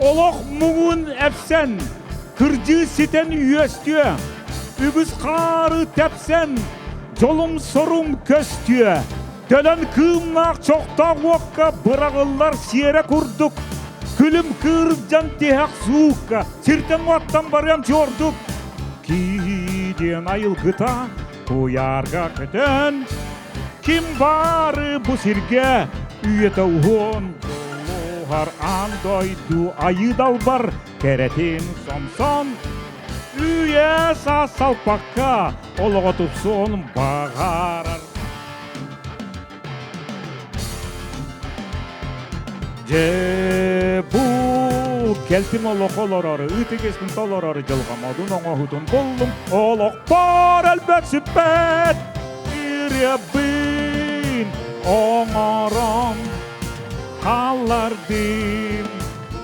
Олох муҥун эпсэн, кырдьыы ситэн үөстүө, үгүс хаары тэпсэн, дьолум-сорум көстүө. Төлөн кыымнаах чохтоох уокка быраҕыллар сиэрэ курдук, күлүм кыырдьан тиһэх суукка, сиртэн-уоттан барыам чуордук. Кии диэн айылгыта куйаарга көтөн, Ким баары бу сиргэ үйэтэ уһун дьулуһар аан дойду айыы далбар кэрэтин сомсон үйэ саас салпакка олоҕо тупсуон баҕарар. Дьэ бу кэлтим олох олорор, ытык толорор дьылҕам одун оҥоһутун буллум олохпор өлбөт сүппэт ырыабын оҥорон хааллардым.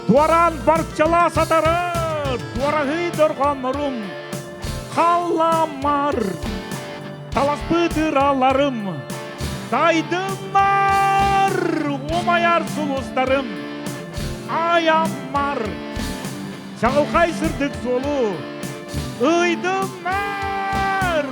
Туораан барчалаа сатарар, туораһый дорҕооннорум, халламар, таласпыт ыраларым, тайдыннар, умайар сулустарым, айаммар, чаҕылхай сырдык суолу ыйдыннар!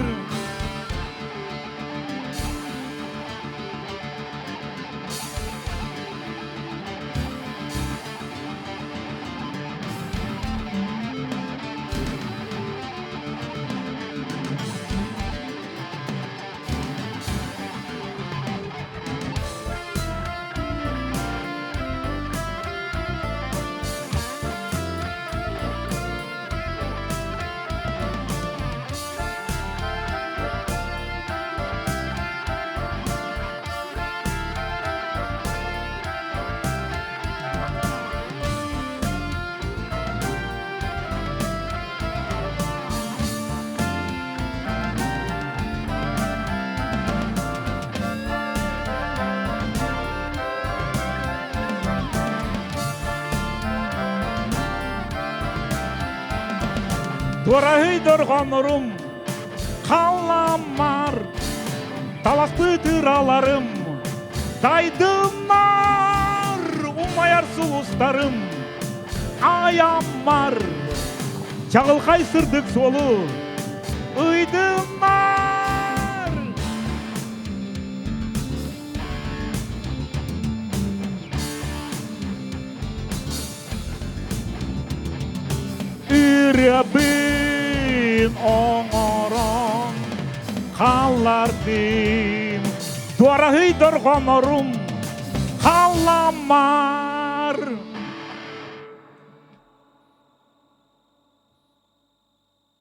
Туораһый дорҕооннорум, халламмар, таласпыт ыраларым, тайдымнар, умайар сулустарым, айаммар, чаҕылхай сырдык суолу ыйдымнар. Ырыабын оҥорон хааллардым, туораһый дорҕонорум хаалламмар.